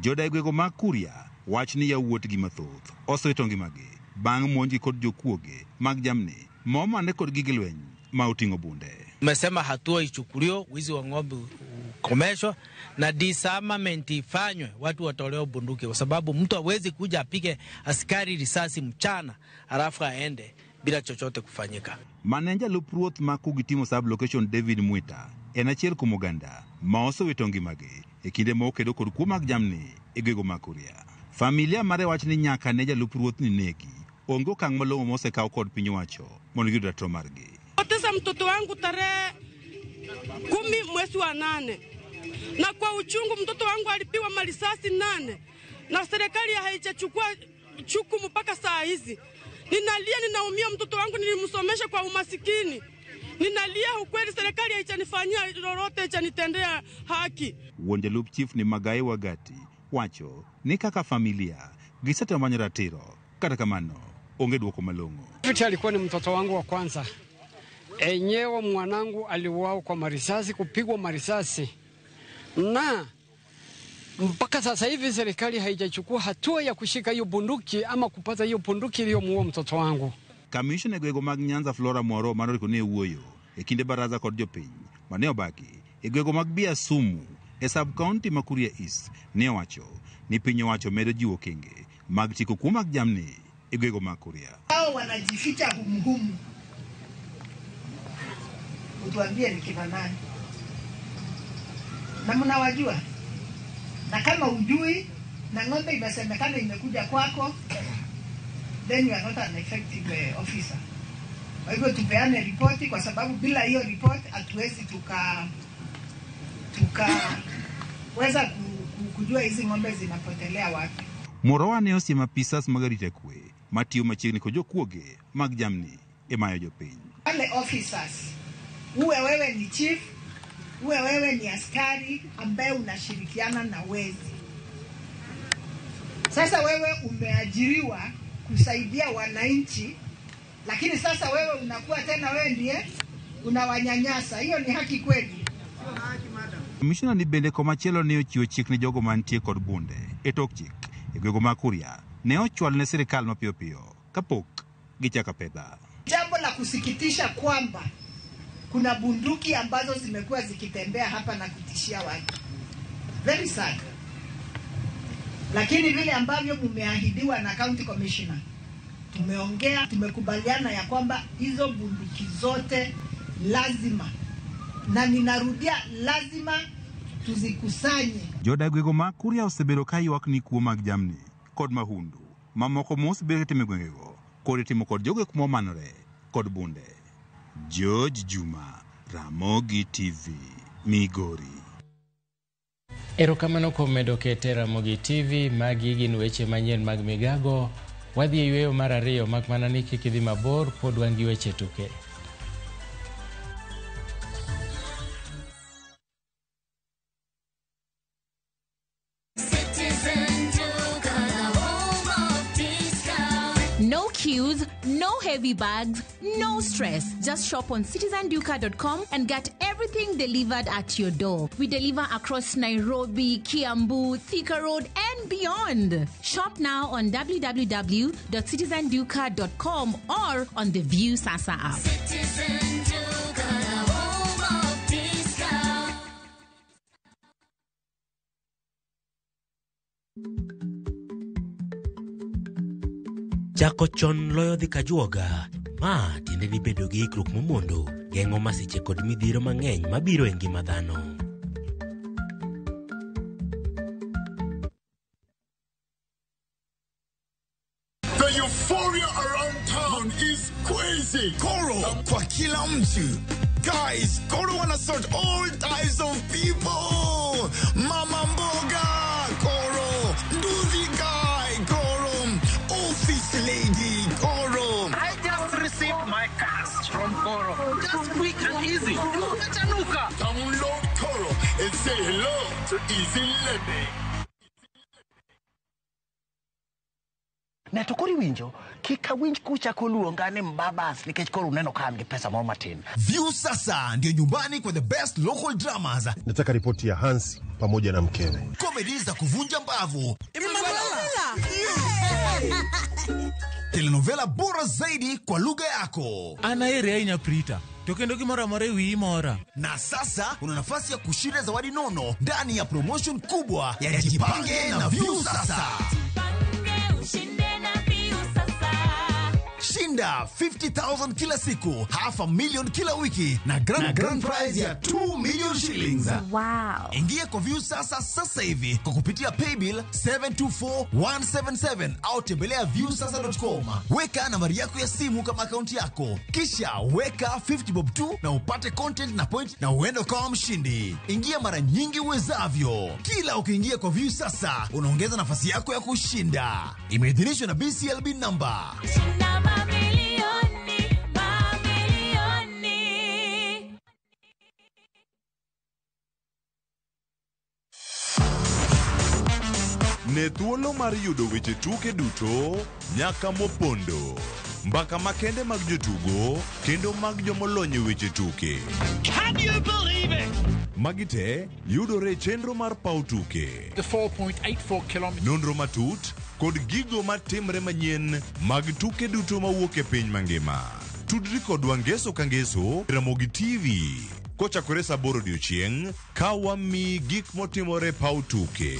Jodak e gwengego mag Kuria wach ni yawuotgi mathoth osewito ngimagi bang' monjgi kod jokuoge mag jamni ma omane kod gige lweny ma oting'o bunde. Umesema hatua ichukuliwe, wizi wa ng'ombe ukomeshwe na disarmament ifanywe, watu watolewe bunduki, kwa sababu mtu hawezi kuja apige askari risasi mchana halafu aende bila chochote kufanyika. Mane jalup ruoth ma Kugitimo sub-location David Mwita en achiel kuom oganda ma osewito ngimagi e kinde ma okedo kod kuo mag jamni e gwengego mag Kuria. Familia mare wach ni nyaka ne jalup ruoth ni negi onge okang' malong'o mosekaw kod piny owacho mondo giyud ratiro margi. Poteza mtoto wangu tarehe 10 mwezi wa 8, na kwa uchungu mtoto wangu alipiwa marisasi 8 na serikali haijachukua jukumu mpaka saa hizi. Ninalia, ninaumia, mtoto wangu nilimsomesha kwa umasikini. Ninalia ukweli, serikali haijanifanyia lolote, haijanitendea haki. Wuon jalup chief ni Magai Wagati wacho ni kaka familia gisetemo manyo ratiro Kata kamano, onge dwoko malong'o. Vita alikuwa ni mtoto wangu wa kwanza. Enyewe mwanangu aliuawa kwa marisasi, kupigwa marisasi, na mpaka sasa hivi serikali haijachukua hatua ya kushika hiyo bunduki ama kupata hiyo bunduki iliyomuua mtoto wangu. Kamishna e gwenge mag Nyanza Flora Mwaro manoriko ne wuoyo e kinde baraza kod jopiny mane obagi e gwenge mag Biasumu e sub county ma Kuria East ne owacho ni piny owacho medo jiwo okenge mag tieko kuo mag jamni e gwenge mag Kuria. Hao wanajificha humuhumu, utuambie ni kina nani na mnawajua, na kama ujui na ng'ombe imesemekana imekuja kwako, then you are not an effective officer. Kwa hivyo tupeane ripoti, kwa sababu bila hiyo ripoti hatuwezi tukaweza kujua hizi ng'ombe zinapotelea wapi. Morowa ne osiemo apisas mag arita kwe matiyo machiegni kod jokuoge mag jamni e mayo jopiny. Wale officers, uwe wewe ni chief, uwe wewe ni askari ambaye unashirikiana na wezi. Sasa wewe umeajiriwa kusaidia wananchi, lakini sasa wewe unakuwa tena wewe ndiye unawanyanyasa. Hiyo ni haki kweli? Kamishna ni bende komachielo ne ochiwo chik ne jogo mantie kod bunde e tok chik e gwenge mag Kuria ne ochwal ne sirikal mapiyo piyo kapok gichako pedha. Jambo la kusikitisha kwamba kuna bunduki ambazo zimekuwa zikitembea hapa na kutishia watu. Very sad. Lakini vile ambavyo mumeahidiwa na county commissioner, tumeongea, tumekubaliana ya kwamba hizo bunduki zote lazima, na ninarudia, lazima tuzikusanye. Jodak gwenge mag Kuria osebedo ka ywak ni kuo mag jamni kod mahundu mamoko mosebed katimo e gwengego kod itimo kod jogo eko momanore kod bunde. George Juma, Ramogi TV, Migori. Erokamano kuom medo kete Ramogi TV. Magi gin weche manyien mag migago. Wadhi e yweyo mar ariyo, mak mana ni kik idhi mabor, pod wan gi weche tuke. No queues, no heavy bags, no stress. Just shop on citizenduka.com and get everything delivered at your door. We deliver across Nairobi, Kiambu, Thika Road, and beyond. Shop now on www.citizenduka.com or on the View Sasa app. Citizen Duka, the home of discount. Chako chon loyo dhi kajuoga, ma tiende ni bedo gi ikruok momondo, geng'o masiche kod midhiero mang'eny mabiro e ngima dhano. The euphoria around town is crazy. Koro kwa kila mtu. Guys, Koro wanna sort all types of people. Mama mboga, Koro. Nduthi guy, Koro. Office lady, Koro. I just received my cash from Koro. Just quick and easy. Chanuka. Download Koro and say hello to easy lending. Ne to koro iwinjo kik awinj kuchako luonga ni mbabas nikech koro uneno ka an gi pesa moro matin. View sasa ndio nyumbani kwa the best local dramas. Nataka ripoti ya Hansi pamoja na mkewe. Comedy za kuvunja mbavu. Telenovela bora zaidi kwa lugha yako. Anaere ahinya Prita. To kendo gimoro amora e wiyi mora. Na sasa una nafasi ya kushinda zawadi nono ndani ya promotion kubwa ya Jipange na View Sasa. Shinda 50,000 kila siku, 500,000 kila wiki na grand prize ya 2 million shillings. Wow. Ingia kwa View Sasa sasa hivi kwa kupitia paybill 724177 au tembelea viewsasa.com. Weka nambari yako ya simu kama akaunti yako, kisha weka 50 bob tu na upate content na point na uende ukawa mshindi. Ingia mara nyingi uwezavyo. Kila ukiingia kwa View Sasa unaongeza nafasi yako ya kushinda. Imeidhinishwa na BCLB number. Shinda mamilioni, mamilioni. Ne thuolo mar yudo weche tuke duto nyaka mopondo. Mbaka makende mag jotugo kendo mag jomolony e weche tuke. Can you believe it? Magi te yudore e chenro mar paw tuke. The 4.84 kilometers. Nonro matut kod gigo matimre manyien mag tuke duto mawuok e piny mangima. Tudri kodwa ngeso ka ngeso Ramogi TV kochakore saa 8 odiochieng' ka wamiyi gik motimore e paw tuke.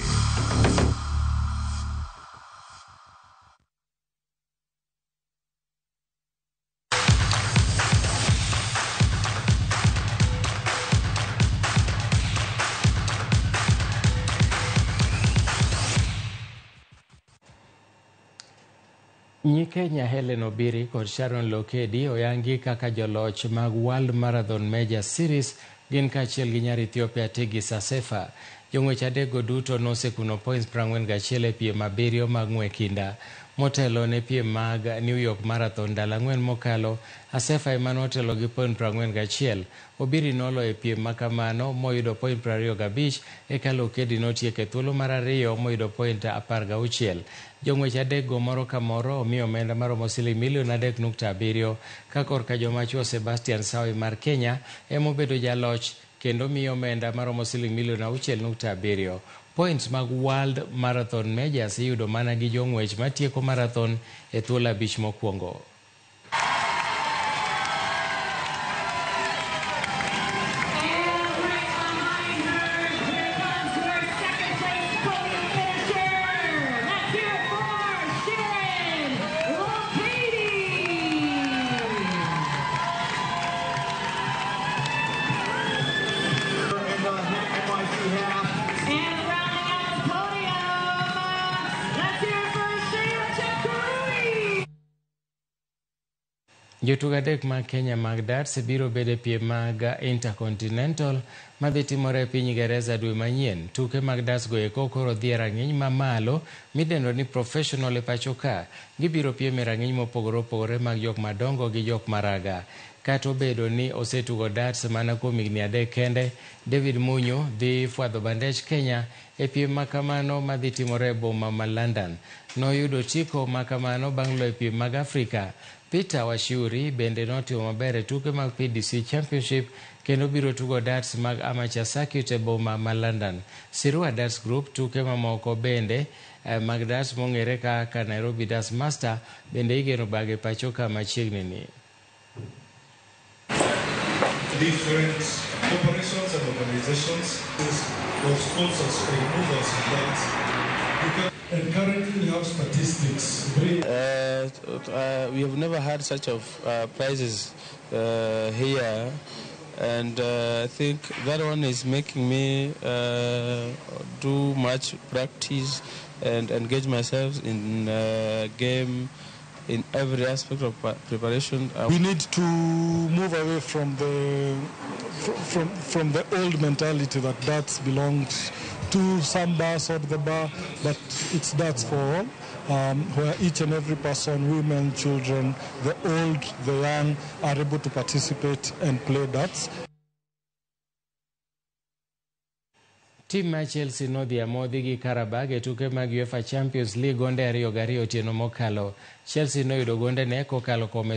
Nyi Kenya Hellen Obiri kod Sharon Lokedi oyangi kaka joloch mag World Marathon Major Series gin kaachiel gi nyar Ethiopia Tigist Assefa. Jong'wech adekgo duto nosekuno points 41 e piem abiriyo mag ng'we kinda. Motelo ne piem mag New York Marathon ndalo ang'wen mokalo, Assefa ema notelo gi point 41. Obiri noloyo e piem makamano moyudo point 25 eka Lokedi notieko e thuolo mar ariyo moyudo point 16. Jong'wech adekgo moro ka moro omi omenda maromo siling milion 3.7 ka korka joma chuo Sebastian Sawe mar Kenya ema obedo jaloch kendo miyo omenda maromo siling milion 6.7. Points mag World Marathon Majors iyudo mana gi jong'wech matieko marathon e thuolo abich mokwongo. Jotugo adek mag Kenya mag darts biro bedo e piem mag Intercontinental madhi timore e piny Ingereza dwe manyien. Tuke mag darts go eko koro dhi e rang'iny mamalo midendo ni professional e pacho ka. Gibiro piem e rang'iny mopogore opogore mag jok madongo gi jok maraga. Kata obedo ni osetugo darts mana kuom higni adek kende, David Munyo dhi fwadho bandech Kenya e piem makamano madhi timore e boma ma London. Noyudo otiko makamano bang' loyo piem mag Afrika. Peter Wachiuri bende notimo maber e tuke mag PDC Championship kendo biro tugo darts mag amateur circuit e boma ma London. Sirua Darts Group tuke mamoko bende mag darts mong'ere kaka Nairobi Darts Master bende igeno bago e pacho ka machiegni ni. Different corporations and organizations or sponsors or movers of darts. And currently we have statistics. We have never had such of prizes here, and I think that one is making me do much practice and engage myself in game in every aspect of preparation. We need to move away from the from the old mentality that darts belongs to some bars or the bar, but it's darts for all, where each and every person, women, children, the old, the young, are able to participate and play darts. Tim mar Chelsea nodhi amodhi gi Qarabag e tuke mag UEFA Champions League gonde 2-2 otieno mokalo. Chelsea noyudo gondene kokalo kuom